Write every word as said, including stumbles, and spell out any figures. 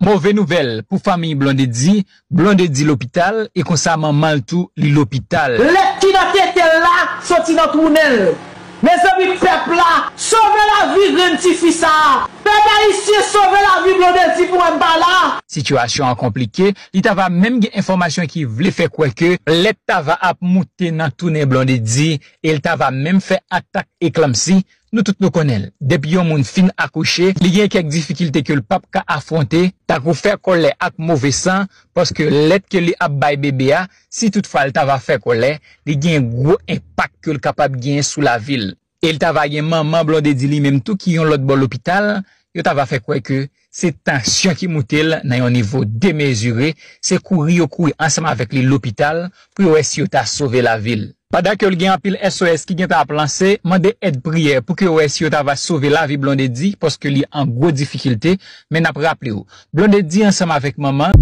Move nouvèl pou fanmiy Blondedy, Blondedy lopital e konsa manman l tou li lopital. Lèt ki nan tete l la soti nan twou nen l. Mezanmi, pèp la, sove lavi grenn tifi sa a. Pèp ayisyen, sove lavi Blondedy pou mwen m pa la. Sitiyasyon an konplike, li ta va menm gen enfòmasyon ki vle fè kwè ke lèt ta va ap moute nan twou nen Blondedy e l ta va menm fè atak eklanmsi. Nou tout nou konnen l. Depi yon moun fin akouche, li gen kèk difikilte ke l p ap ka afwonte, tankou fè kòlè ak move san, paske lèt ke li ap bay bebe a, si toutfwa l ta va fè kòlè, li gen gwo enpak ke l kapab genyen sou lavi l. E l ta va gen manman Blondedy li menm tou ki yon lòt bò lopital, yo ta va fè kwè ke se tansyon ki moute l nan yon nivo demezire, se kouri yo kouri ansanm avèk li lopital pou yo wè si yo ta sove lavi l. Pandan ke l gen anpil S O S ki gentan ap lanse, mande èd priyè pou ke yo wè si yo ta va sove lavi Blondedy, paske li an gwo difikilte, men n ap raple w, Blondedy ansanm avèk manman.